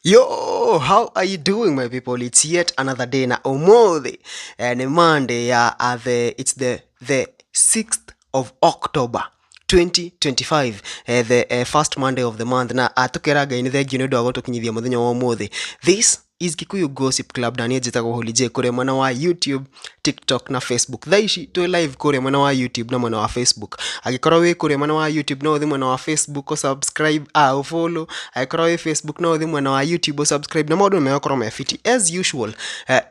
Yo, how are you doing, my people? It's yet another day na umuthi ni Monday ya the it's the 6th of October 2025, the first Monday of the month na tukera Ngai nĩ thengiũ nĩ ũndũ wa gũtũkinyithia mũthenya wa ũmũthĩ. This is Kikuyu Gossip Club na niĩ njĩtagwo Holy J kũrĩa mwena wa YouTube, TikTok na Facebook. Thaa ici twĩ live kũrĩa mwena wa YouTube na mwena wa Facebook. Angĩkorwo wĩ kũrĩa mwena wa YouTube no ũthiĩ mwena wa Facebook ũsubscribe, ũfollow. Angĩkorwo wĩ Facebook no ũthiĩ mwena wa YouTube ũsubscribe na maũndũ nĩ megũkorwo me fiti as usual,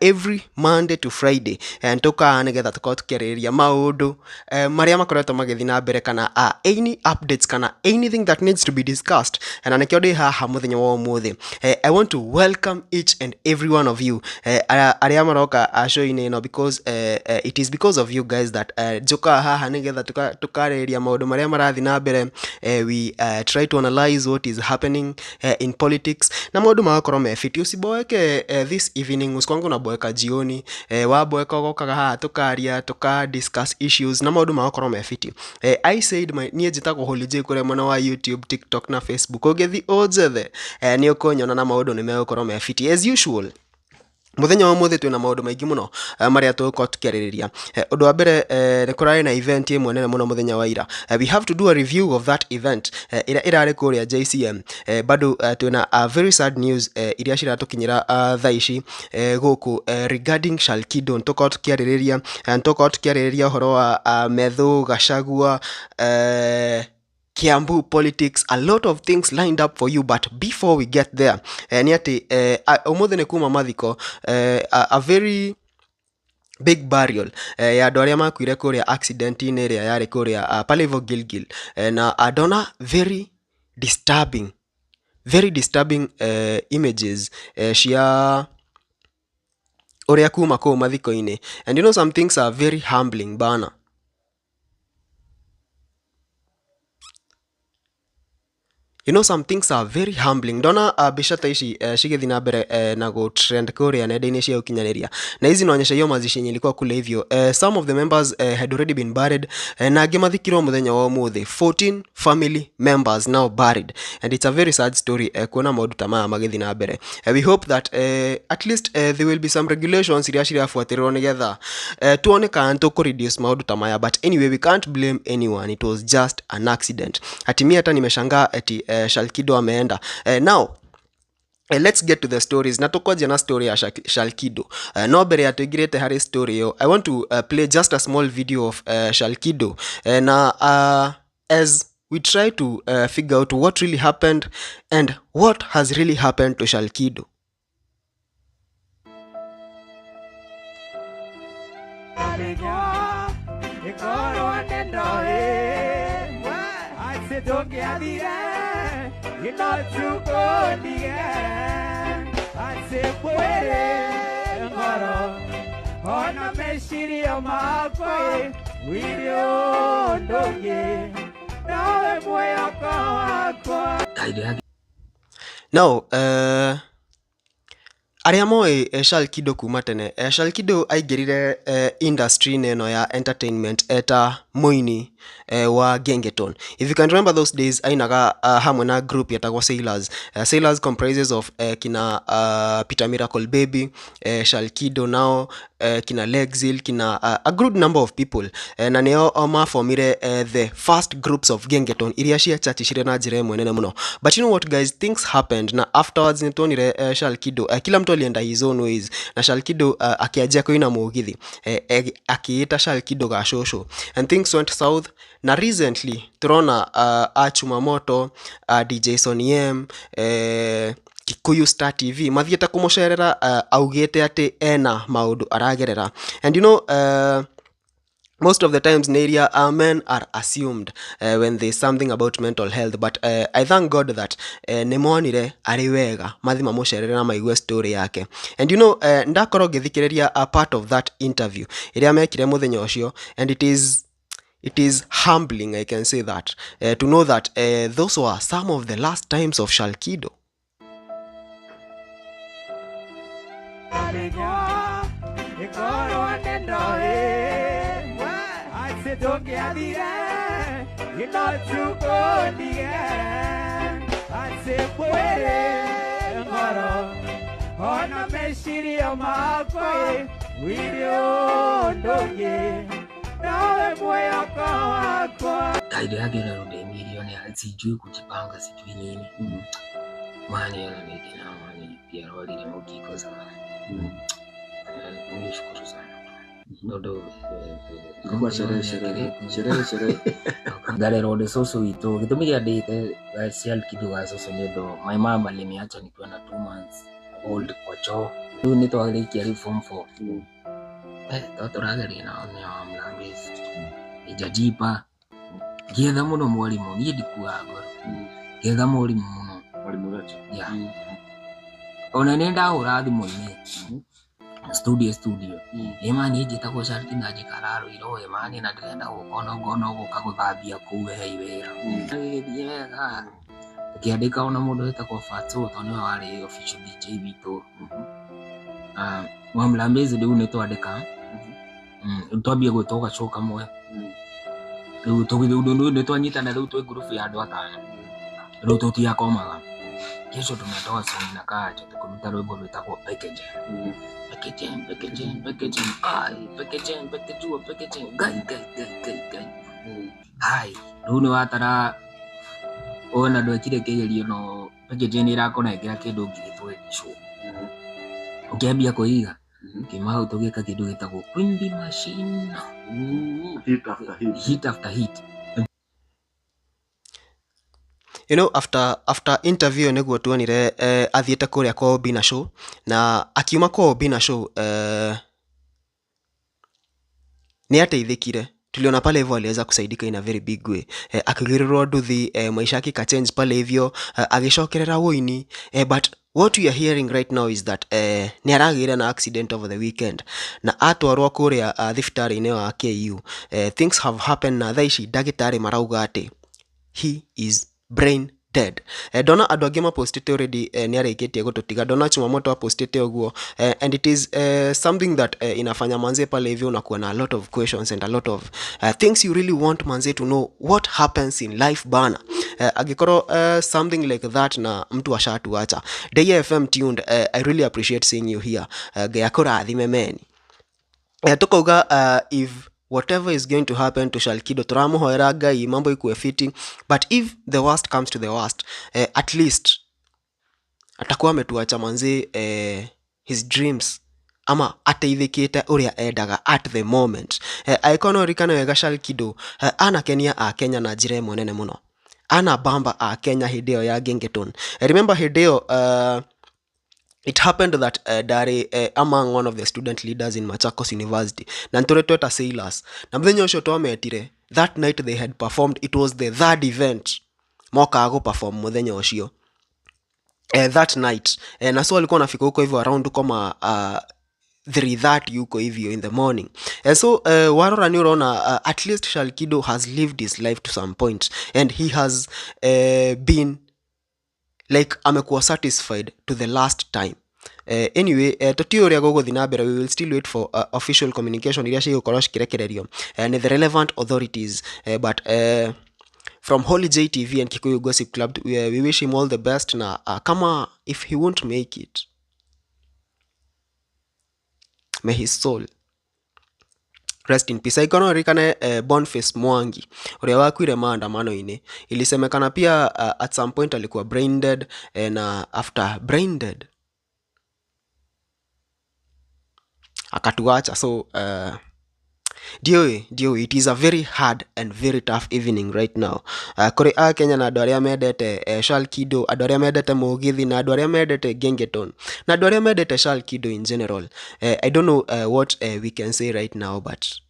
every Monday to Friday. Nĩtũkaga nĩgetha tũkorwo tũkĩarĩrĩria maũndũ marĩa makoretwo magĩthiĩ na mbere kana any updates kana anything that needs to be discussed. Na nĩkĩo ndĩ haha mũthenya wa ũmũthĩ. I want to welcome each and every one of you arĩa maroka show-inĩ ĩno because it is because of you guys that njũkaga haha nĩgetha tũkarĩrĩria maũndũ marĩa marathiĩ na mbere. We try to analyze what is happening in politics na maũndũ magakorwo me fiti. Usiboeke this evening, usikwange unaboeka jioni. Waboeka ũgokaga haha tũkaria, tũka discuss issues na maũndũ magakorwo me fiti. I said my niĩ njĩtagwo Holy J kũrĩa mwena wa YouTube, TikTok na Facebook. Ũngĩthiĩ ũnjethe nĩ ũkũnyona na maũndũ nĩ megũkorwo me fiti as usual. Mũthenya wa ũmũthĩ twĩna maũndũ maingĩ mũno marĩa tũgũkorwo tũkĩarĩrĩria. Ũndũ wa mbere, nĩ kũrarĩ na event ĩmwe nene mũno mũthenya wa ira. We have to do a review of that event ĩrĩa ĩrarĩ kũrĩa JCM. Bado twĩna very sad news iria ciratũkinyĩra thaa ici gũkũ regarding Shalkido. Nĩtũkorwo tũkĩarĩrĩria, nĩtũkorwo tũkĩarĩrĩria ũhoro wa Methu, Gachagua, Kiambu politics, a lot of things lined up for you. But before we get there, nĩ atĩ ũmũthĩ nĩ kuma mathiko, a very big burial ya andũ arĩa makuire kũrĩa accident-inĩ ĩrĩa yarĩ kũrĩa pale hivyo Gilgil. Na ndona very disturbing, very disturbing images cia ũrĩa kuma kũu mathiko-inĩ. And you know some things are very humbling bana. You know some things are very humbling. Ndona mbica ta ici cigĩthiĩ na mbere na gũ trend kũrĩa nenda-inĩ cia ũkinyanĩria. Na hizi inaonyesha hiyo mazishi yenye ilikuwa kule hivyo. Some of the members had already been buried, na angĩ mathikirwo mũthenya wa ũmũthĩ. 14 family members now buried. And it's a very sad story kuona maũndũ ta maya magĩthiĩ na mbere. We hope that at least there will be some regulations iria cirabuatĩrĩrwo nĩgetha tuone kana nĩtũkũ reduce maũndũ ta maya. But anyway, we can't blame anyone. It was just an accident. Ati hata nimeshangaa ati Shalkido ameenda. Now let's get to the stories. Na tukonje na story ya Shalkido. No mbere ya tuingirite hari story yo, I want to play just a small video of Shalkido. Na as we try to figure out what really happened and what has really happened to Shalkido. Now, arĩa moĩ Shalkido kuma tene, Shalkido aingĩrire industry-inĩ ĩno ya entertainment eta mũini wa Gengeton. If you can remember those days, ainaga hamwe na group yetagwo Sailors. Sailors comprises of kina Peter Miracle Baby, Shalkido nao, kina Lexil, kina a good number of people. Na nĩo mafomire the first groups of Gengeton iria ciachachishire na njĩra ĩmwe nene mũno. But you know what guys, things happened na afterwards nĩtuonire Shalkido kila mtu alienda his own ways na Shalkido akianjia kuina mũgithi, akiita Shalkido gacũcũ and things went south. Na recently turona Achumamoto, DJ Sonny M, Kikuyu Star TV mathiĩte kũmũcerera augĩte atĩ ena maũndũ aragerera. And you know most of the times Neria, men are assumed when there's something about mental health, but I thank God that nĩmonire arĩ wega mathi mamũcerere na maigue story yake. And you know ndakorwo ngĩthikĩrĩria a part of that interview ĩrĩa mekire mũthenya ũcio, and it is humbling, I can say that, to know that those were some of the last times of Shalkido. Ngoro ona meciria makwa wirio ndũngĩ nawe mwĩhoko wakwa. Kaida yake narudi milioni sijui kujipanga sijui nini. Mani yana mani pia roli ni mukiko sana. Nishukuru sana. Ndodo Kwa sherehe sherehe sherehe sherehe. Ngarerwo cũcũ witũ gĩtũmi kĩa ndĩte Shalkido wa cũcũ nĩ ũndũ my mom aliniacha nikiwa na 2 months old kwa choo. Rĩu nĩ twarĩkia rĩu form 4. To tũrageria nao nĩ wa Mlambezi. Ijajipa ngĩetha mũno mwarimũ niĩ ndikuaga ngoro. Ngĩetha mwarimũ mũno. Mwalimu Racho. Yeah. Ona nĩ ndahũra thimũ-inĩ studio studio. Ĩ niĩ njĩtagwo Shalkido na njikaraga Ruiru ĩ mani na ndĩrenda gũka ona okorwo no gũka gũthambia kũu hei wĩra. Gĩgĩthiĩ wega. Tũkĩandĩka ona mũndũ wĩtagwo Fatso tondũ nĩwe warĩ official DJ witũ. Wa Mlambezi rĩu nĩ twandĩka. Twambie gwĩtwo gacũ kamwe. Rĩu tũgĩthiĩ nĩ twanyitana rĩu twĩ ngurubu ya andũ atano. Rĩu tũtiakomaga. Kesho tumetoa song inakaa tukuruta rwimbo rwĩtagwo Packaging. Packaging, packaging, packaging. Ai, packaging, packaging, packaging. Ngai, ngai, ngai, ngai, ngai. Hai, rĩu nĩ watara ona ndwekire kĩgerio no packaging nĩ ĩrakũnengera kĩndũ ngiri 20 show. Ũkĩambia kũiga. Kiuma hau tũgĩka kĩndũ gĩtagwo Queen Bee Machine. Hit after hit. Hit after hit. You know, after interview nĩguo tuonire athiĩte kũrĩa kwa Obina Show na akiuma kwa Obina Show nĩ ateithĩkire. Tuliona pale hivyo aliweza kusaidika in a very big way. Akigĩrĩrwo nduthi, maisha yake ikachange pale hivyo, agĩcokerera wũini. But what we are hearing right now is that nĩ aragĩire na accident over the weekend na atwarwo kũrĩa thibitarĩ-inĩ wa KU. Things have happened na thaa ici ndagĩtarĩ marauga atĩ he is brain dead. Ndona andũ angĩ mapostĩte already nĩ arĩkĩtie gũtũtiga. Ndona Chumamoto apostĩte ũguo, and it is something that inafanya manze pale hivyo unakuwa na a lot of questions and a lot of things you really want manze to know what happens in life bana. Angĩkorwo something like that na mtu ashatuacha. Deya FM tuned, I really appreciate seeing you here. Ngai akũrathime meni. Tukauga if whatever is going to happen to Shalkido tũramũhoera Ngai mambo ikuwe fiti, but if the worst comes to the worst, at least atakuwa ametuacha manzi his dreams ama ateithĩkĩte ũrĩa endaga at the moment. Angĩkorwo no ũririkane wega Shalkido anakenia a Kenya na njĩra ĩmwe nene mũno. Ana bamba a Kenya hĩndĩ ĩyo ya Gengetone. Remember hĩndĩ ĩyo it happened that ndarĩ among one of the student leaders in Machakos University na nĩtũrĩ tweta sailors na mũthenya ũcio twametire that night they had performed. It was the third event mokaga gũ perform mũthenya ũcio that night, na so walikuwa wanafika huko hivyo around kama 3:30 huko hivyo in the morning. So warora nĩ ũrona at least Shalkido has lived his life to some point and he has been like amekuwa satisfied to the last time. Anyway, tũtiũĩ ũrĩa gũgũthiĩ na mbere. We will still wait for official communication iria cigũkorwo cikĩrekererio nĩ the relevant authorities, but from Holy J TV and Kikuyu Gossip Club, we wish him all the best na kama if he won't make it, may his soul rest in peace. Aikona ririkane Boniface Mwangi ũrĩa wakuire maandamano-inĩ, ilisemekana pia at some point alikuwa brain dead, na after brain dead akatuacha. So ndiũĩ it is a very hard and very tough evening right now kũrĩ a Kenya na andũ arĩa mendete Shalkido, andũ arĩa mendete mũgithi na andũ arĩa mendete Gengetone na andũ arĩa mendete Shalkido in general. I don't know what we can say right now, but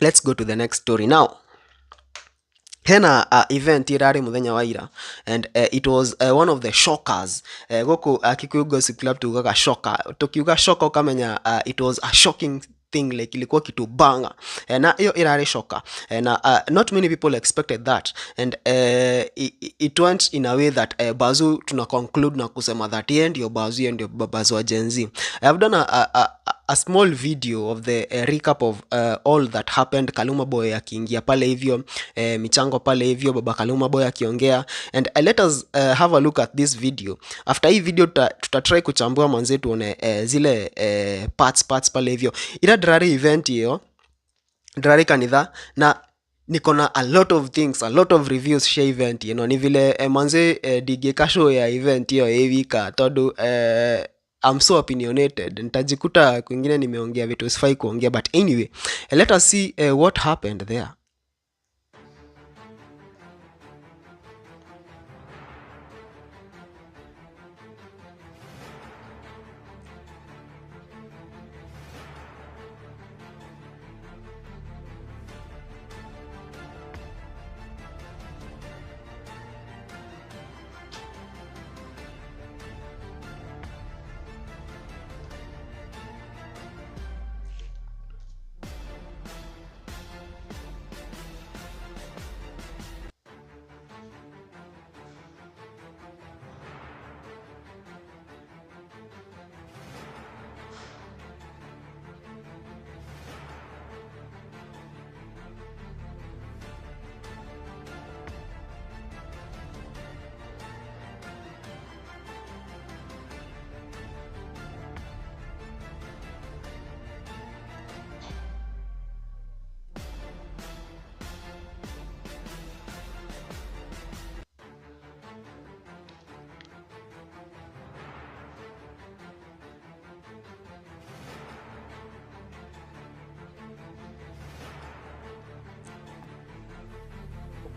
let's go to the next story now. Hena event ĩrarĩ mũthenya wa ira and it was one of the shockers. Gũkũ Kikuyu Gossip Club tugaga shocker. Tukiuga shocker ukamenya it was a shocking thing, like ilikuwa kitu banga, na hiyo ĩrarĩ shocker, na not many people expected that, and it went in a way that Bazu tuna conclude na kusema that yeye ndio Bazu, yeye ndio Bazu wa Gen Z. I have done a a small video of the recap of all that happened. Kaluma Boy akiingia pale hivyo, michango pale hivyo, baba Kaluma Boy akiongea, and let us have a look at this video. After hii video tutatry kuchambua manze tuone zile parts pale hivyo. Ila drari event hiyo drari kanitha na niko na a lot of things, a lot of reviews cia event you know, ni vile manze ndigĩka show ya event hiyo ĩwika tondu I'm so opinionated, nitajikuta kwingine nimeongea vitu sifai kuongea, but anyway let us see what happened there.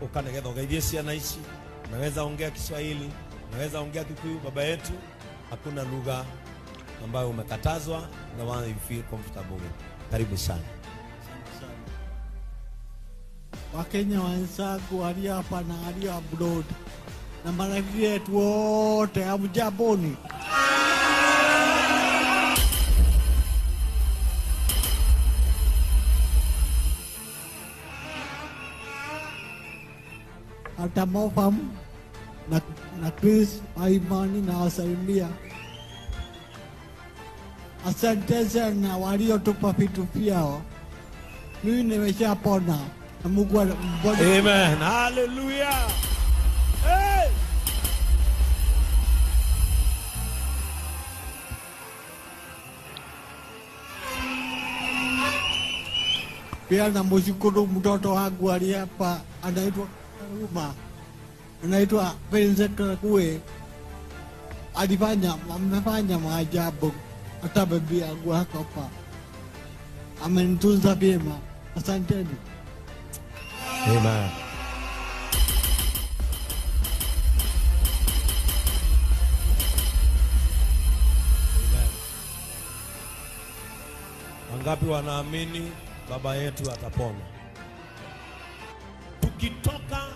Uka nigetha ugeithie ciana ici. Unaweza ongea Kiswahili, unaweza ongea Kikuyu. Baba yetu, hakuna lugha ambayo umekatazwa, the one you feel comfortable with. Karibu sana. Asante sana. Wakenya wenzangu walio hapa na walio abroad na marafiki wetu wote, hamjamboni? Hata Mofam na Chris Aimani na wasalimia. Asante sana waliotupa vitu vyao. Mimi nimeshapona na Mungu mbona. Amen. Hallelujah. Hey! Pia namshukuru mtoto wangu aliye hapa, anaitwa Ruma, anaitwa Vincent Kwe. Amefanya maajabu. Hata bibi yangu hapa amenitunza vyema. Asanteni. Amen. Amen. Wangapi wanaamini baba yetu atapona? Tukitoka.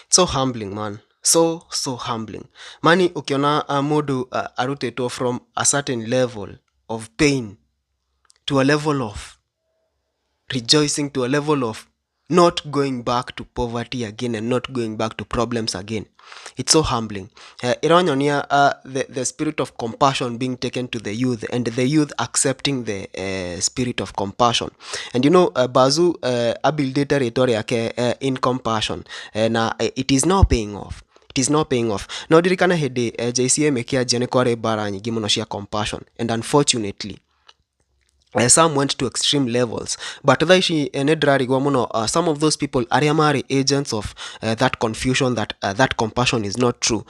So humbling, man. So humbling. Mani ukiona mundu arutĩtwo from a certain level of pain to a level of rejoicing, to a level of not going back to poverty again and not going back to problems again. It's so humbling. Ironyonia the spirit of compassion being taken to the youth and the youth accepting the spirit of compassion. And you know, Bazu abuildete rĩtwa rĩake in compassion, na it is now paying off. It is not paying off. No ndirikane hĩndĩ JCM ĩkĩanjia nĩ kwarĩ mbara nyingĩ mũno cia compassion, and unfortunately some went to extreme levels, but thaa ici nĩ ndĩrarigwo mũno, some of those people arĩa marĩ agents of that confusion, that compassion is not true,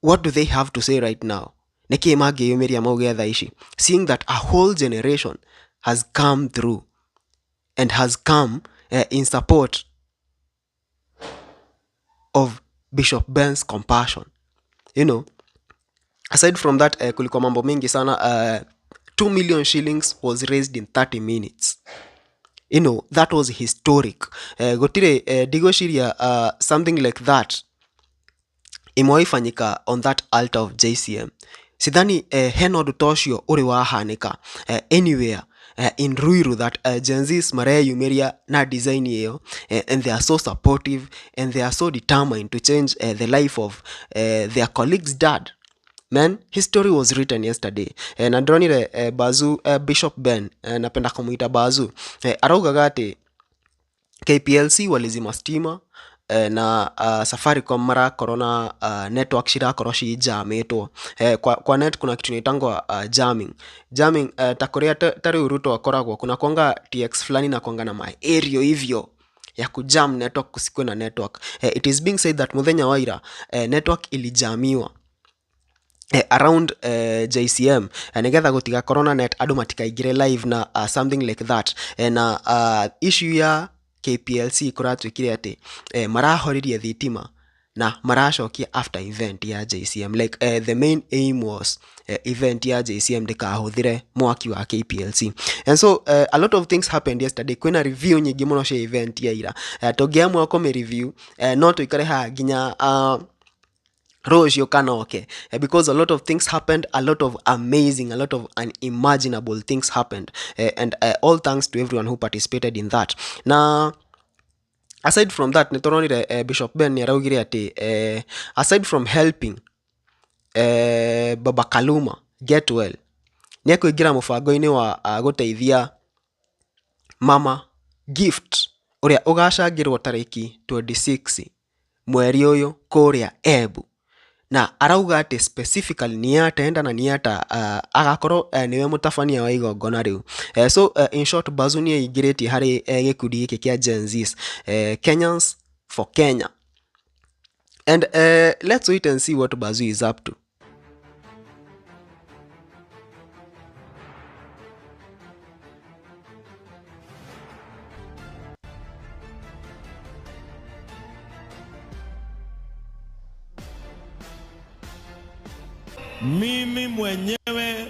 what do they have to say right now? Nĩkĩĩ mangĩyumĩria mauge thaa ici, seeing that a whole generation has come through and has come in support of Bishop Ben's compassion? You know, aside from that, kulikuwa mambo mingi sana. 2 million shillings was raised in 30 minutes. You know, that was historic. Gutire ndigwĩciria something like that imewahi on that altar of JCM. Sidhani hena ũndũ ta ũcio ũrĩ wahanĩka anywhere in Ruiru, that Gen Zs mareyumĩria na design ĩyo, and they are so supportive and they are so determined to change the life of their colleague's dad. Man, history was written yesterday. Na ndĩronire Bazu, Bishop Ben, napenda kumuita Bazu, araugaga atĩ KPLC walizima stima na Safaricom marakorwo na network cirakorwo cijamitwo. Kwa net kuna kitu inaitangwa jamming. Jamming, ta kuria ta riu Ruto akoragwo kuna kwanga TX fulani na kwanga na maerio hivyo ya kujam network kusikwe na network. It is being said that muthenya wa ira network ilijamiwa around JCM, nigetha gutigakorwo na net, andu matikaingire live na something like that. Na issue ya KPLC kuratuikire ati marahoririe thitima na maracokia after event ya JCM. Like, the main aim was event ya JCM ndikahuthire mwaki wa KPLC. And so a lot of things happened yesterday. Kwina review nyingi muno cia event ya ira. Tũngĩamua kũmĩ review, no tuikare haha nginya rũciũ kana oke, because a lot of things happened, a lot of amazing, a lot of unimaginable things happened, and all thanks to everyone who participated in that. Na aside from that, nĩtũronire Bishop Ben nĩaraugire atĩ aside from helping Baba Kaluma get well, nĩekũingĩra mũbango-inĩ wa gũteithia Mama Gift ũrĩa ũgacangĩrwo tarĩki 26 mweri ũyũ kũrĩa Embu. Na arauga atĩ specifically nĩ atenda na nĩ ata agakorwo nĩwe mũtabania wa igongona rĩu. So in short, Bazu nĩ aingĩrĩtie harĩ gĩkundi gĩkĩ kĩa Gen Zs, Kenyans for Kenya, and let's wait and see what Bazu is up to. Mimi mwenyewe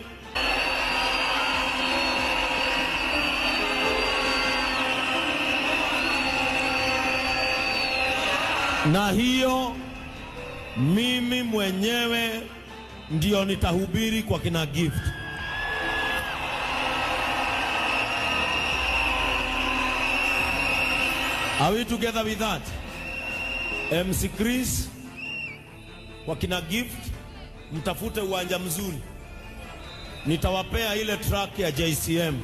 na hiyo mimi mwenyewe ndio nitahubiri kwa kina Gift. Are we together with that? MC Chris, kwa kina Gift mtafute uwanja mzuri. Nitawapea ile track ya JCM.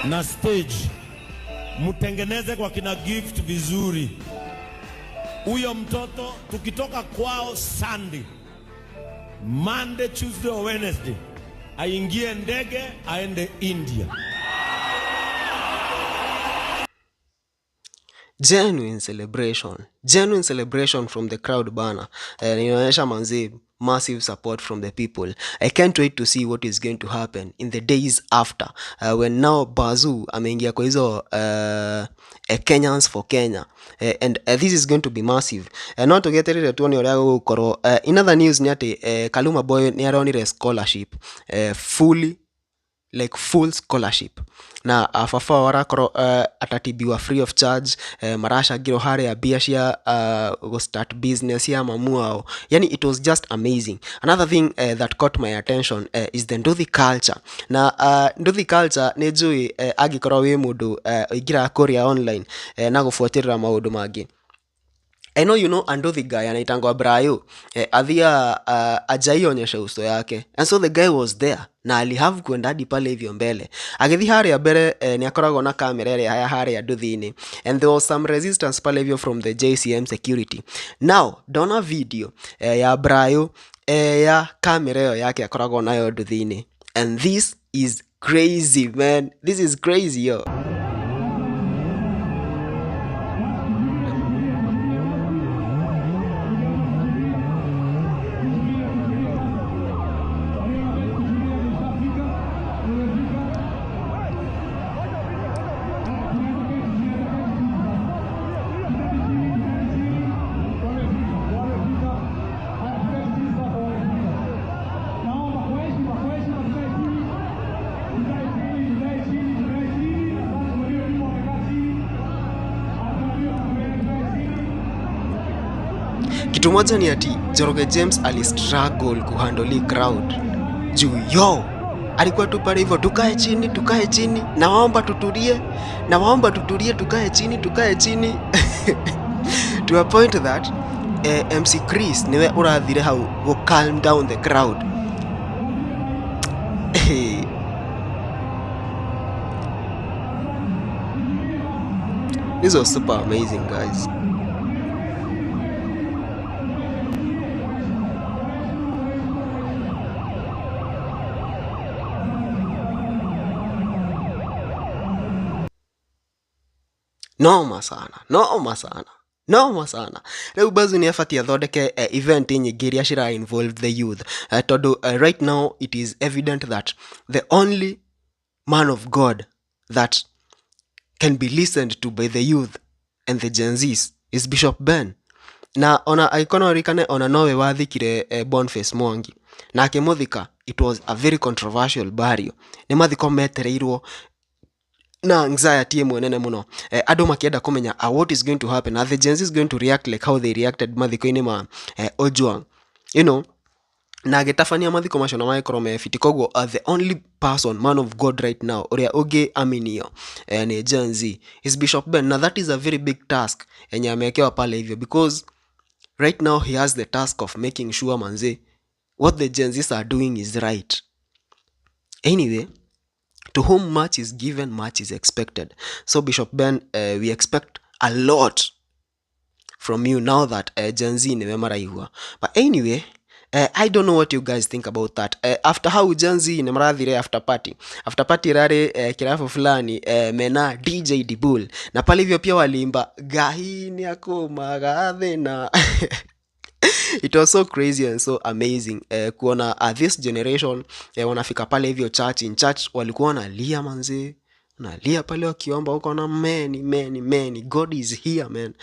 Na stage mtengeneze kwa kina Gift vizuri. Huyo mtoto tukitoka kwao Sunday, Monday, Tuesday or Wednesday, aingie ndege aende India. Genuine celebration, genuine celebration from the crowd bana. Inaonyesha manzi massive support from the people. I can't wait to see what is going to happen in the days after, when now Bazu ameingia kwa hizo Kenyans for Kenya, and this is going to be massive. No tugeterere tuone uria gugukorwo. In other news ni ati Kaluma Boy ni aronire scholarship, fully, like full scholarship, na baba wao arakorwo atatibiwa free of charge, maracangirwo haria mbia cia go start business ya mamu wao. Yani it was just amazing. Another thing that caught my attention is the nduthi culture. Na nduthi culture nĩ njũĩ, angĩkorwo wĩ mũndũ ũingĩraga kũrĩa online na gũbuatĩrĩra maũndũ mangĩ, I know you know Anduthi guy anaitangwa Brayo. Athia ajaionyesha uso yake, and so the guy was there na alihave kwenda hadi pale hivyo mbele. Agĩthiĩ harĩa mbere, nĩ akoragwo na kamera ĩrĩa ya harĩa nduthi-inĩ, and there was some resistance pale hivyo from the JCM security. Now ndona video ya Brayo, ya kamera ĩyo yake akoragwo nayo nduthi-inĩ, and this is crazy, man. This is crazy, yo. Kitu moja ni ati Njoroge James alistruggle kuhandle hii crowd juu yo alikuwa tu pale hivyo, "Tukae chini, tukae chini, nawaomba tutulie, nawaomba tutulie, tukae chini, tukae chini." To a point that MC Chris niwe urathire hau go calm down the crowd. This was super amazing, guys. Noma sana, noma sana, noma sana. Rĩu Bazu nĩ abatie athondeke event nyingĩ iria cira involve the youth, tondũ right now it is evident that the only man of God that can be listened to by the youth and the Gen Zs is Bishop Ben. Na ona angĩkorwo no ũririkane, ona nowe wathikire Boniface Mwangi na akĩmũthika. It was a very controversial burial. Nĩ mathiko metereirwo na anxiety ĩmwe nene mũno, andũ makĩenda kũmenya what is going to happen. Are the Gen Zs going to react like how they reacted mathiko-inĩ ma Ojwang? Na agĩtabania mathiko macio na magĩkorwo me fiti. Koguo the only person, man of God, right now ũrĩa ũngĩ aminio nĩ Gen Z is Bishop Ben. Na that is a very big task yenye amewekewa pale hivyo, because right now he has the task of making sure manze what the Gen Zs are doing is right. Anyway, to whom much is given, much is expected. So Bishop Ben, we expect a lot from you now that Gen Z niwe maraigua. But anyway, I don't know what you guys think about that. After how Gen Z nĩ marathire after party, after party rarĩ kirabu fulani, mena DJ Dibul, na pale hivyo pia waliimba Ngai nĩ akũmaga thĩna. It was so crazy and so amazing kuona this generation wanafika pale hivyo church. In church walikuwa wanalia manze, wanalia pale wakiomba huko na many many many, God is here, man.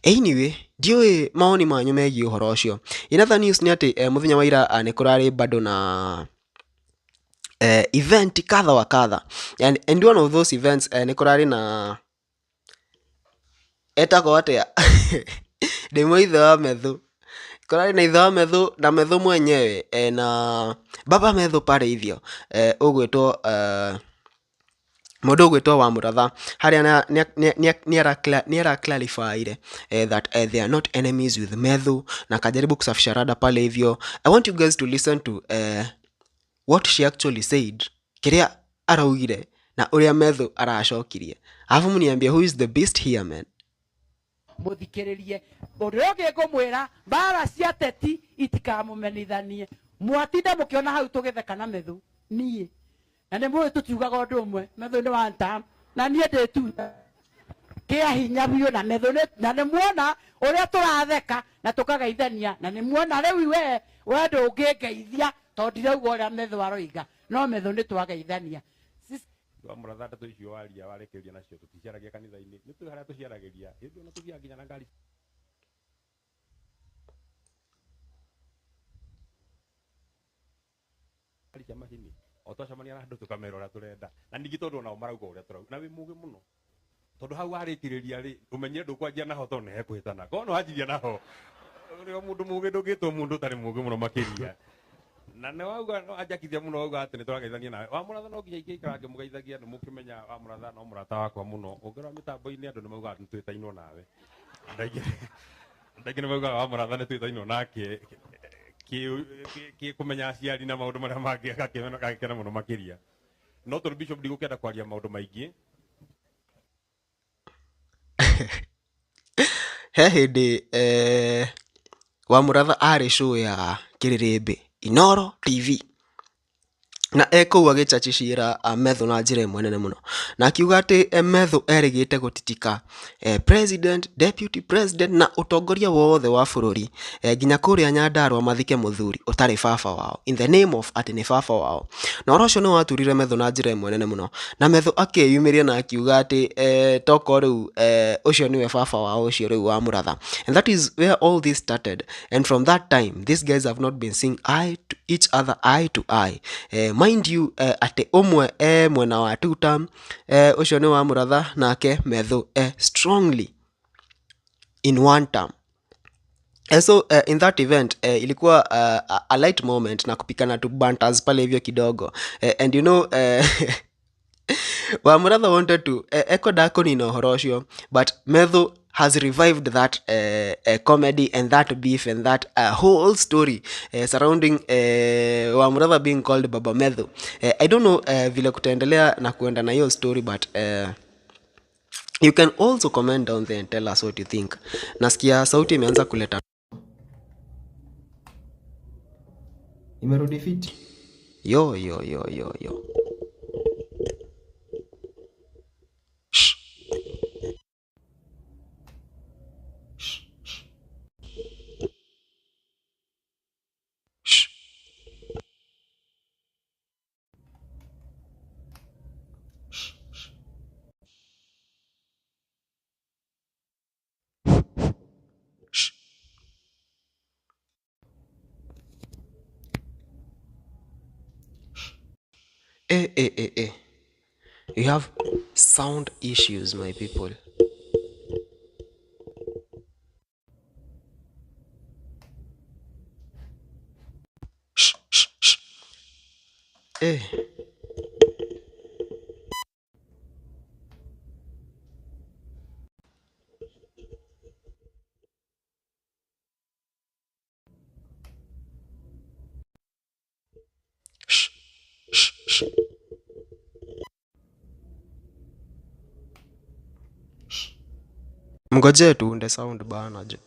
Anyway, ndiũĩ maoni manyu megiĩ ũhoro ũcio. In other news nĩ atĩ mũthenya wa ira nĩ kũrarĩ bado na event kadha wa kadha, and one of those events, nĩ kũrarĩ na etagwo atĩa, ndĩ ithe wa Methu, kũrarĩ na ithe wa Methu na Methu mwenyewe, na baba Methu pale hivyo, ũgwĩtwo mũndũ ũgwĩtwo wa Mũratha, harĩa nĩ ara clarifyire that they are not enemies with Methu, na akajaribu kusafisha rada pale hivyo. I want you guys to listen to what she actually said, kĩrĩa araugire na ũrĩa Methu aracokirie, alafu mniambie who is the beast here, man. Muthikiririe undu uria ungi ngumwira, mbara cia teti itikamumenithanie. Mwatinda mukiona hau tugitheka na Methu, nie na nĩ mũĩ tũtiugaga ũndũ ũmwe. Methu nĩ one time na niĩ ndĩ tu kĩa hinya biũ na Methu na nĩ muona ũrĩa tũratheka na tũkagaithania, na nĩ muona rĩu we ndũngĩngeithia tondũ ndirauga ũrĩa Methu aroiga, no Methu nĩ twageithania. Wa Mũratha, ndeto icio waria warekereria nacio tũticiaragia kanitha-inĩ, nĩ tũĩ harĩa tũciaragĩria hĩndĩ ĩno tũthiaga nginya na ngari cia macini o twacemania na andũ tũkamera ũrĩa tũrenda, na ningĩ tondũ onao marauga ũrĩa tũrauga. Na wĩ mũgĩ mũno tondũ hau warĩkĩrĩria rĩ, ũmenyire ndũkwanjia naho tondũ nĩ hekũhĩtana korwo nĩ wanjirie naho. Ũrĩ o mũndũ mũgĩ, ndũngĩtwo mũndũ ũtarĩ mũgĩ mũno makĩria. Na nĩ wauga no anjakithia mũno, wauga atĩ nĩ tũrageithania nawe wa Mũratha, no nginya ingĩikara ngĩmũgeithagia. Nĩ mũkĩmenya wa Mũratha no mũrata wakwa mũno. Ũngĩrora mĩtambo-inĩ andũ nĩ maugaga nĩ twĩtainwo nawe. Andũ aingĩ nĩ maugaga wa Mũratha nĩ twĩtainwo nake kĩ kũmenya aciari na maũndũ marĩa mangĩ, agakĩona mũno makĩria. No tondũ Bishop ndigũkĩenda kwaria maũndũ maingĩ. He hĩndĩ wa Mũratha arĩ show ya Kĩrĩrĩmbĩ Inoro TV, na ekũu agĩchachicira Methu na njĩra ĩmwe nene mũno, na akiuga atĩ Methu erĩgĩte gũtitika president, deputy president na ũtongoria wothe wa bũrũri, nginya kũrĩa Nyandarua mathike mũthuri ũtarĩ baba wao in the name of atĩ nĩ baba wao. Na ũhoro ũcio nĩ waturire Methu na njĩra ĩmwe nene mũno, na Methu akĩyumĩria na akiuga atĩ toko rĩu ũcio nĩwe baba wao ũcio rĩu wa Mũratha. And that is where all this started, and from that time these guys have not been seeing eye to each other, eye to eye. Mind you, atĩ ũmwe e mwena wa two term, ũcio nĩ wa Mũratha, nake Methu e strongly in one term. And so in that event ilikuwa a light moment na kupikana tu banters pale hivyo kidogo, and Wa Mũratha wanted to ekwenda kũnina ũhoro ũcio, but Methu has revived that comedy and that beef and that whole story surrounding Wamũratha being called Baba Methu. I don't know vile kutaendelea na kuenda na hiyo story, but you can also comment down there and tell us what you think. Nasikia sauti imeanza kuleta, imerudi fiti. Yo yo yo yo yo. Shh. Shh. Shh. Shh. Eh, eh, eh, eh. You have sound issues, my people. Shh, shh, shh. Eh. Shh, shh, shh. Mngojee tuunde sound bana jo.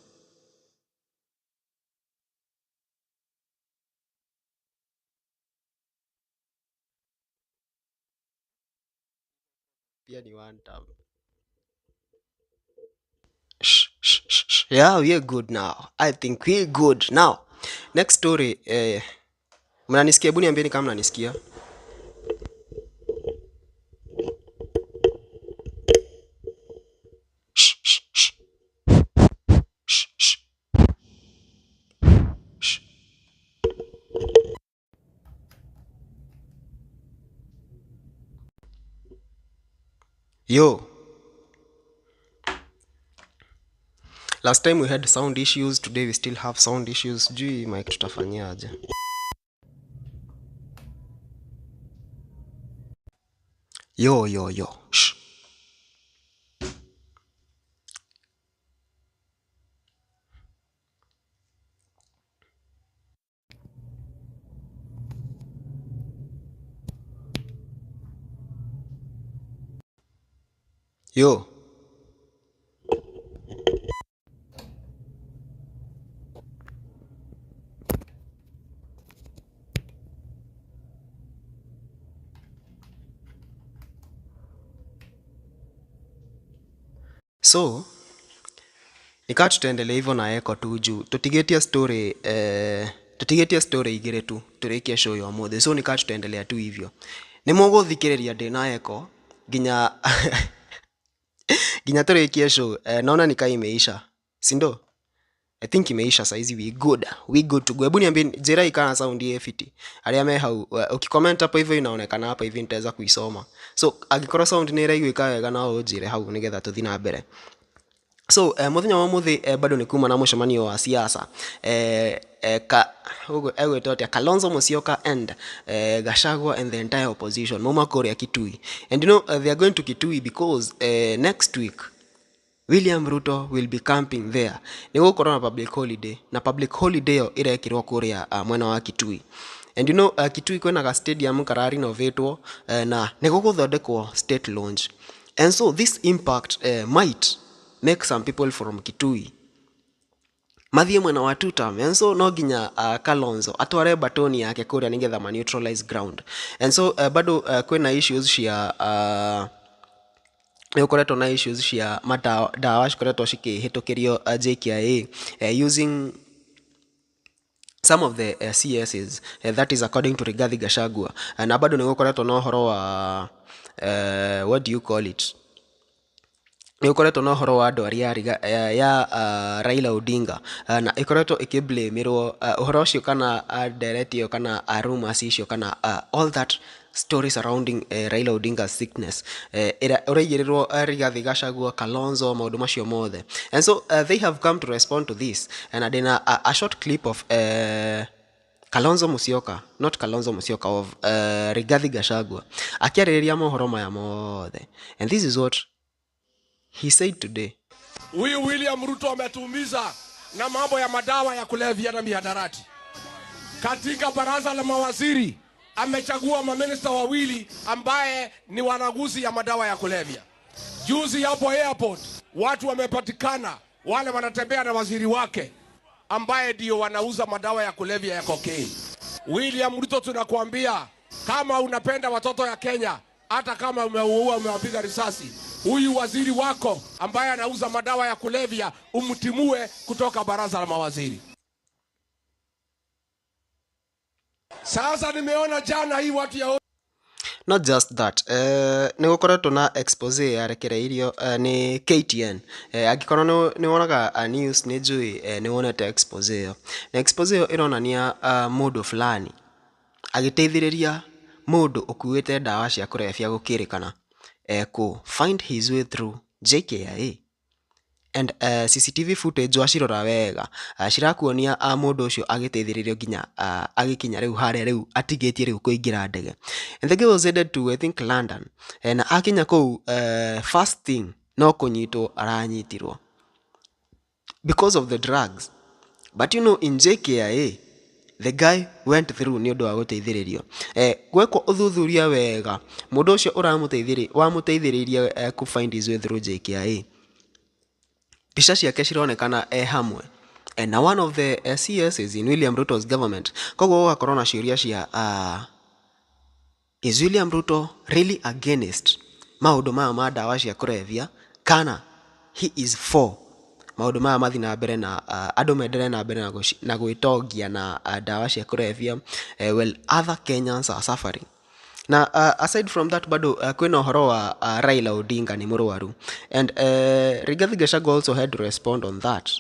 Pia ni one time. Shh, shh, shh, shh. Yeah, we're good now. I think we're good now. Next story. Mnanisikia? Hebu niambieni kama mnanisikia. Shh, shh, shh. Shh, shh. Shh. Yo. Last time we had sound issues, today we still have sound issues. Sijui mic tutafanyia aje. Yo yo yo. Shh. Yo. So nikaa tutaendelea hivyo na echo tu juu tutigetie story, tutigetie story igĩrĩ tu tũrĩkie show ya ũmũthĩ. So nikaa tutaendelea tu hivyo, nĩ mũgũthikĩrĩria ndĩ na echo nginya nginya tũrĩkie show. Naona nikaa imeisha, si ndo? I think imeisha saizi, we good, we good to go. Hebu niambie, njĩra ikana sound ĩ fiti arĩa me hau. Ukicomment hapo hivyo inaonekana hapa hivi nitaweza kuisoma, so angĩkorwo sound nĩ ĩraiguĩka wega no ũnjĩre hau nĩgetha tũthiĩ na mbere. So mũthenya wa mũthĩ bado nĩ kuma na mũcemanio wa siasa, ka ũguo egwĩtwo atĩa, Kalonzo Musyoka and Gachagua and the entire opposition mauma kũrĩa Kitui, and you know they are going to Kitui because next week William Ruto will be camping there. Nĩ gũkorwo na public holiday, na public holiday ĩyo ĩrekĩrwo kũrĩa mwena wa Kitui. And you know Kitui kwĩna ga stadium kararinovatwo, na nĩ gũgũthondekwo state launch, and so this impact might make some people from Kitui mathiĩ mwena wa tutam, and so no nginya Kalonzo atware batoni yake kũrĩa nĩgetha ma neutralize ground. And so bado kwĩna issues cia nĩ gũkoretwo na issues cia madawa, ndawa cikoretwo cikĩhĩtũkĩrio JKIA using some of the CSs, that is according to Rigathi Gachagua. Na bado nĩ gũkoretwo na ũhoro wa what do you call it, nĩ gũkoretwo na ũhoro wa ndwari ya, ya Raila Odinga, na ĩkoretwo ĩkĩblamirwo ũhoro ũcio kana ndereti ĩyo kana rumors icio kana all that story surrounding Raila Odinga's sickness, ĩrĩa ũraigĩrĩrwo Rigathi Gachagua, Kalonzo, maũndũ macio mothe. And so they have come to respond to this, and ndĩna a short clip of Kalonzo Musyoka, not Kalonzo Musyoka, of Rigathi Gachagua akĩarĩrĩria mohoro maya mothe, and this is what he said today. Huyu William Ruto ametuumiza na mambo ya madawa ya kulevya na mihadarati. Katika baraza la mawaziri amechagua maminista wawili ambaye ni wanaguzi ya madawa ya kulevya. Juzi hapo airport watu wamepatikana, wale wanatembea na waziri wake ambaye ndio wanauza madawa ya kulevya ya cocaine. William Ruto, tunakuambia kama unapenda watoto ya Kenya, hata kama umeuua umewapiga risasi, huyu waziri wako ambaye anauza madawa ya kulevya umtimue kutoka baraza la mawaziri. Sasa nimeona jana hii watu ya Not just that, nä gå koretwo na expose yarekereirio nä KTN. Angĩkorwo nĩ wonaga news, nĩ njũĩ nĩ wonete expose ĩyo, na expose ĩyo ĩronania mũndũ fulani agĩteithĩrĩria mũndũ ũkuĩte ndawa cia kũrebia gũkĩrĩkana kũ find his way through JKIA. And CCTV footage wacirora wega, cirakuonia mũndũ ũcio agĩteithĩrĩrio nginya agĩkinya rĩu harĩa rĩu atigĩtie rĩu kũingĩra ndege. And the guy was headed to, I think, London. Na akinya kũu, first thing no kũnyitwo aranyitirwo because of the drugs. But you know, in JKIA the guy went through nĩ ũndũ wa gũteithĩrĩrio. Gwekwo ũthuthuria wega, mũndũ ũcio ũramũteithĩrĩ wamũteithĩrĩirie kũ find his way through JKIA, mbica ciake cironekana e hamwe na one of the CSs in William Ruto's government. Koguo gũgakorwo na ciũria cia is William Ruto really against maũndũ maya ma ndawa cia kũrebia, kana he is for maũndũ maya mathiĩ na mbere na andũ menderee na mbere na gwĩtongia na ndawa cia kũrebia, well, other Kenyans are suffering? Na aside from that, bado kwĩna ũhoro wa Raila Odinga nĩ mũrwaru, and Rigathi Gachagua also had to respond on that.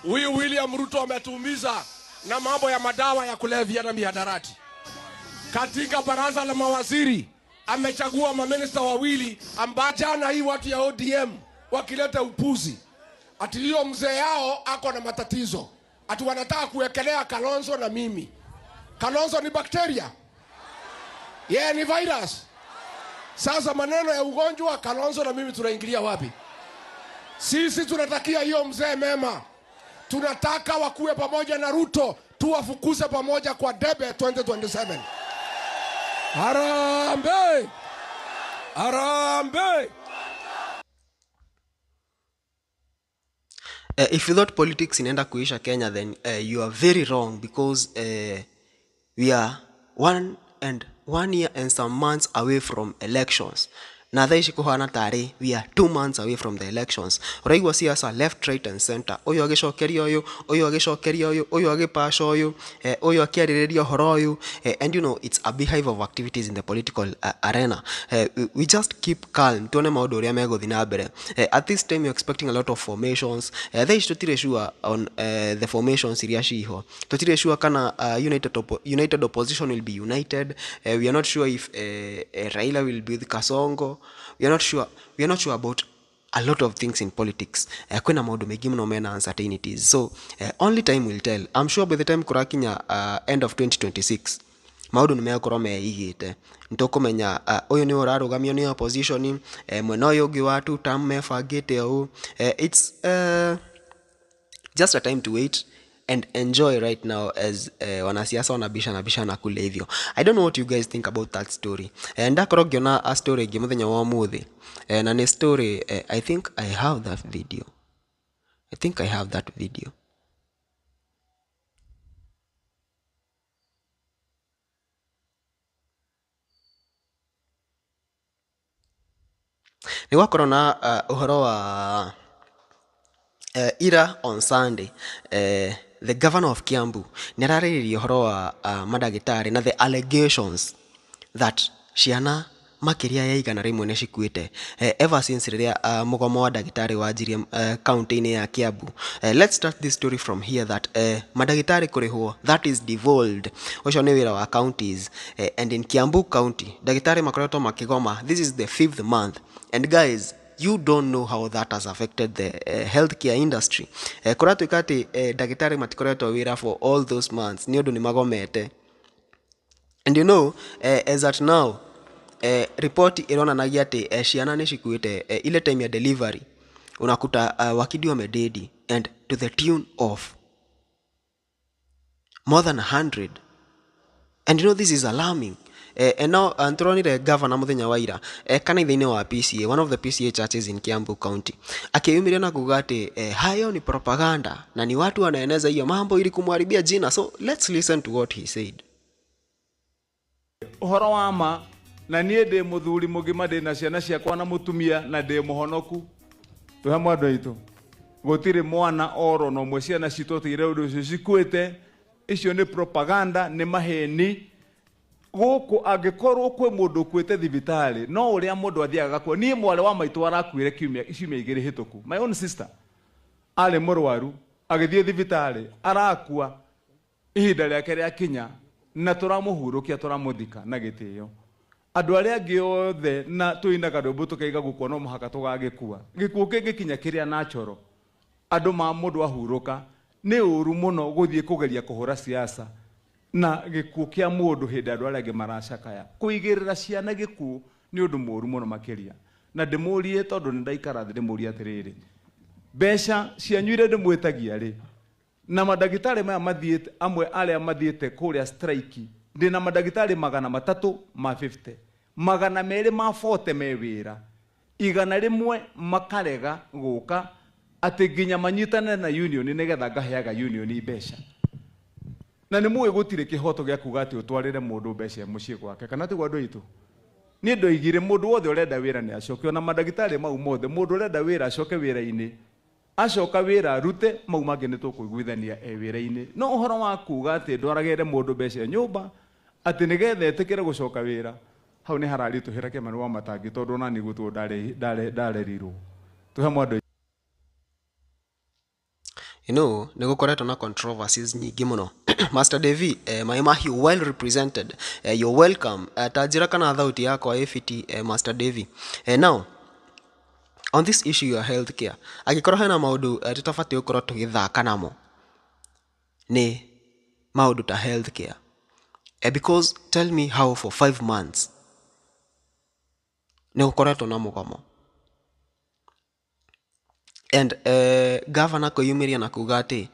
Huyu William Ruto ametuumiza na mambo ya madawa ya kulevya na mihadarati. Katika baraza la mawaziri amechagua maminista wawili ambao jana hii watu ya ODM wakileta upuzi ati hiyo mzee yao ako na matatizo, ati wanataka kuwekelea Kalonzo na mimi. Kalonzo ni bakteria, yeye ni virus. Sasa maneno ya ugonjwa, Kalonzo na mimi tunaingilia wapi? Sisi tunatakia hiyo mzee mema, tunataka wakuwe pamoja na Ruto, tuwafukuze pamoja kwa debe 2027. Harambee! Harambee! If you thought politics inaenda kuisha Kenya, then you are very wrong, because we are 1 and 1 year and some months away from elections, na thaa ici kũhana tarĩ we are 2 months away from the elections. Ũraigua siasa left, right and center, ũyũ agĩcokeria ũyũ, ũyũ agĩcokeria ũyũ, ũyũ agĩpaca ũyũ, ũyũ akĩarĩrĩria ũhoro ũyũ, and you know it's a beehive of activities in the political arena. We just keep calm, tuone maũndũ ũrĩa megũthiĩ na mbere. At this time you're expecting a lot of formations. Thaa ici tũtirĩ sure on the formations iria ciho, tũtirĩ sure kana united opposition will be united. We are not sure if Raila will be with Kasongo. We are not sure about a lot of things in politics. Kwĩna maũndũ maingĩ mũno mena uncertainties, so only time will tell. I'm sure by the time kũrakinya end of 2026, maũndũ nĩ megũkorwo meigĩte, nĩtũkũmenya ũyũ nĩwe ũrarũgamio nĩ opposition, mwena ũyũ ũngĩ wa two term mebangĩte ũũ. It's just a time to wait and enjoy right now as wanasiasa wanabishana bishana kule hivyo. I don't know what you guys think about that story. Ndakorwo ngĩona a story ĩngĩ mũthenya wa ũmũthĩ, na nĩ story, I think I have that video. I think I have that video. Nĩ gwakorwo na ũhoro wa ira on Sunday, the governor of Kiambu nĩ ararĩrĩria ũhoro wa mandagĩtarĩ na the allegations that ciana makĩria ya 100 nĩ cikuĩte ever since rĩrĩa mũgomo wa ndagĩtarĩ wanjirie kaunti-inĩ ya Kiambu. Let's start this story from here, that mandagĩtarĩ kũrĩhwo, that is devolved, ũcio nĩ wĩra wa counties, and in Kiambu County ndagĩtarĩ makoretwo makĩgoma. This is the fifth month, and guys, you don't know how that has affected the healthcare industry. Kũratuĩka atĩ ndagĩtarĩ matikoretwo wĩra for all those months nĩ ũndũ nĩ magomete. And you know, as at now, ripoti ĩronanagia atĩ ciana nĩ cikuĩte ile time ya delivery. Unakuta wakidi wamededi and to the tune of more than 100. And you know this is alarming. And now nturonire governor muthenya wa ira kanitha-inĩ wa PCA, one of the PCA churches in Kiambu County, akiyumiria na kuga ati hayo ni propaganda na ni watu wanaeneza hiyo mambo ili kumharibia jina. So let's listen to what he said. Ũhoro wa ma na niĩ ndĩ mũthuri mũgima, ndĩ na ciana ciakwa na mũtumia, na ndĩ mũhonoku. Twĩ hamwe andũ aitũ, gũtirĩ mwana oro na ũmwe ciana citũ tigire ũndũ ũcio cikuĩte. Icio nĩ propaganda, nĩ maheni. Gũkũ angĩkorwo kwĩ mũndũ ũkuĩte thibitarĩ, no ũrĩa mũndũ athiaga gakua. Niĩ mwarĩ wa maitũ arakuire ciumia 2 hĩtũku. My own sister arĩ mũrwaru, agĩthiĩ thibitarĩ, arakua, ihinda rĩake rĩakinya, na tũramũhurũkia, tũramũthika na gĩtĩo. Andũ arĩa angĩ othe na tũinaga rwĩmbo tũkaiga gũkua no mũhaka tũgagĩkua. Gĩkuũ kĩngĩkinya kĩrĩa natural, andũ ma mũndũ ahurũka, nĩ ũru mũno gũthiĩ kũgeria kũhũra siasa na gĩkuũ kĩa mũndũ hĩndĩ andũ arĩa angĩ maracakaya. Kũigĩrĩra ciana gĩkuũ nĩ ũndũ mũru mũno makĩria. Na ndĩmũrie, tondũ nĩ ndaikara thĩ ndĩmũrie atĩrĩrĩ, mbeca cianyu iria ndĩmwĩtagia rĩ, na mandagĩtarĩ maya mathiĩte, amwe arĩa mathiĩte kũrĩa strike, ndĩna mandagĩtarĩ 350, 240 me wĩra, 100 makarega gũka atĩ nginya manyitane na union nĩgetha ngaheaga union mbeca. Na nĩ mũĩ gũtirĩ kĩhoto gĩa kuga atĩ ũtwarĩre mũndũ mbeca mũciĩ gwake, kana tiguo andũ aitũ? Niĩ ndoigire mũndũ wothe ũrenda wĩra nĩ acoke, ona mandagĩtarĩ mau mothe, mũndũ ũrenda wĩra acoke wĩra-inĩ, acoka wĩra arute, mau mangĩ nĩ tũkũiguithania e wĩra-inĩ. No ũhoro wa kuga atĩ ndwaragĩre mũndũ mbeca nyũmba atĩ nĩgetha etĩkĩre gũcoka wĩra, hau nĩ hararitũhĩra Kĩmani wa Matangi, tondũ ona niĩ gũtuo ndarerirwo. Twĩ hamwe andũ. You know, nĩ gũkoretwo na controversies nyingĩ mũno. Master Devi, Mai Mahiũ well represented. You're welcome. Ta njĩra kana thauti yakwa ĩ fiti, Master Devi. Now, on this issue ya healthcare, angĩkorwo hena maũndũ tũtabatiĩ gũkorwo tũgĩthaka namo, nĩ maũndũ ta healthcare. Because tell me how for 5 months nĩ gũkoretwo na mũgomo. And governor kwĩyumĩria na kuga atĩ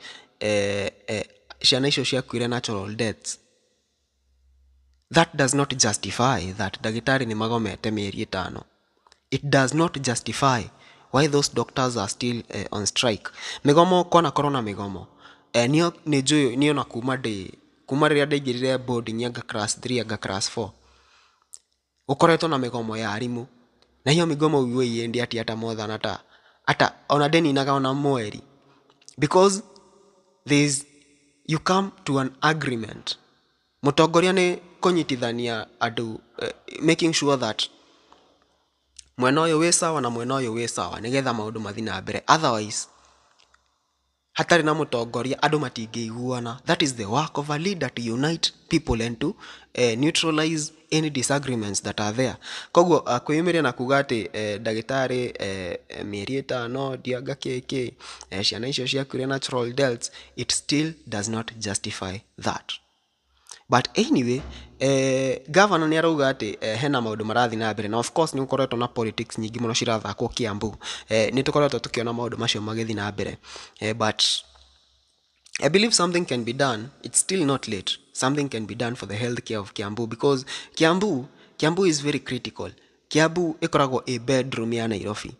ciana icio ciakuire natural deaths. That does not justify that ndagĩtarĩ nĩ magomete mĩeri 5. It does not justify why those doctors are still on strike. Mĩgomo kwanakorwo na mĩgomo. Niĩ nĩ njũĩ, niĩ ona kuma ndĩ, kuma rĩrĩa ndaingĩrire boarding anga class 3 anga class 4, gũkoretwo na mĩgomo ya arimũ. Na hiyo migomo huwa iendi ati hata more than hata ona ndĩninaga ona mweri. Because there's, you come to an agreement. Mũtongoria nĩ kũnyitithania andũ, making sure that mwena ũyũ wĩ sawa na mwena ũyũ wĩ sawa nĩgetha maũndũ mathiĩ na mbere. Otherwise, hatarĩ na mũtongoria andũ matingĩiguana. That is the work of a leader, to unite people and to neutralize any disagreements that are there. Koguo kwĩyumĩria na kuga atĩ ndagĩtarĩ mĩeri 5 ndianga kĩkĩ, ciana icio ciakuire natural deaths, it still does not justify that. But anyway, governor nĩ arauga atĩ hena maũndũ marathiĩ na mbere, na of course nĩ gũkoretwo na politics nyingĩ mũno cirathakwo Kiambu. Nĩ tũkoretwo tũkĩona maũndũ macio magĩthiĩ na mbere. But I believe something can be done. It's still not late. Something can be done for the healthcare of Kiambu, because Kiambu is very critical. Kiambu ĩkoragwo a bedroom ya Nairobi.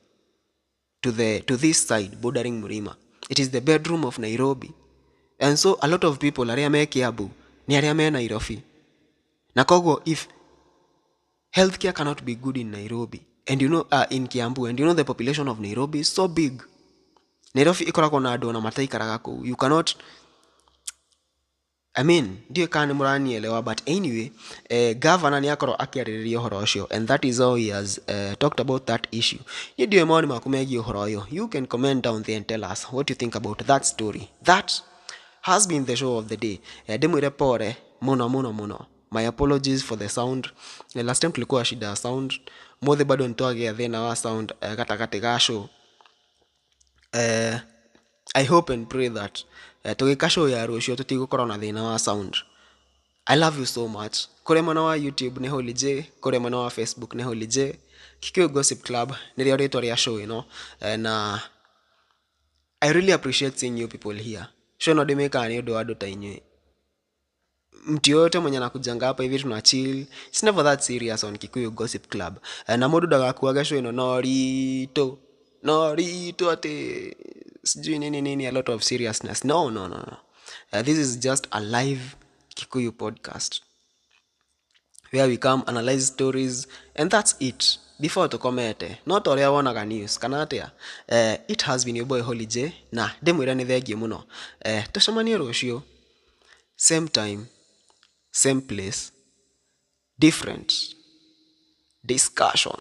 To this side bordering Murima. It is the bedroom of Nairobi. And so a lot of people arĩa me Kiambu ni arĩa me Nairobi. Na koguo if healthcare cannot be good in Nairobi and you know in Kiambu, and you know the population of Nairobi is so big. Nairobi ĩkoragwo na andũ ona mataikaraga kũu. You cannot, I mean, ndiũĩ kana nĩ mũranielewa, but anyway, governor nĩ akorwo akĩarĩrĩria ũhoro ũcio, and that is how he has talked about that issue. Niĩ ndiũĩ mawoni maku megiĩ ũhoro ũyũ. You can comment down there and tell us what you think about that story. That has been the show of the day. Ndĩmwĩre pole mũno mũno mũno. My apologies for the sound. Last time tulikuwa shida ya sound. Mothe bado nitwagĩa thĩna wa sound gatagatĩ ga show. I hope and pray that tũgĩka show ya rũciũ tũtigũkorwo na thĩna wa sound. I love you so much. Kũrĩ mwena wa YouTube nĩ Holy J, kũrĩ mwena wa Facebook nĩ Holy J. Kikuyu Gossip Club nĩrĩo rĩtwa rĩa show ĩno, na I really appreciate seeing you people here. Show ĩno ndĩmĩkaga nĩ ũndũ wa andũ ta inyuĩ. Mtu yoyote mwenye anakujanga hapa hivi tuna chill. It's never that serious on Kikuyu Gossip Club. Na mũndũ ndagakuage show ĩno no rito no rito atĩ sijui nini nini, a lot of seriousness. No, no, no, no. This is just a live Kikuyu podcast where we come analyze stories and that's it before tukomete no ta ũrĩa wonaga news kana atĩa. It has been your boy Holy J, na ndĩmwĩre nĩ thengiũ mũno. Tũcemanie rũciũ, same time, same place, different discussion.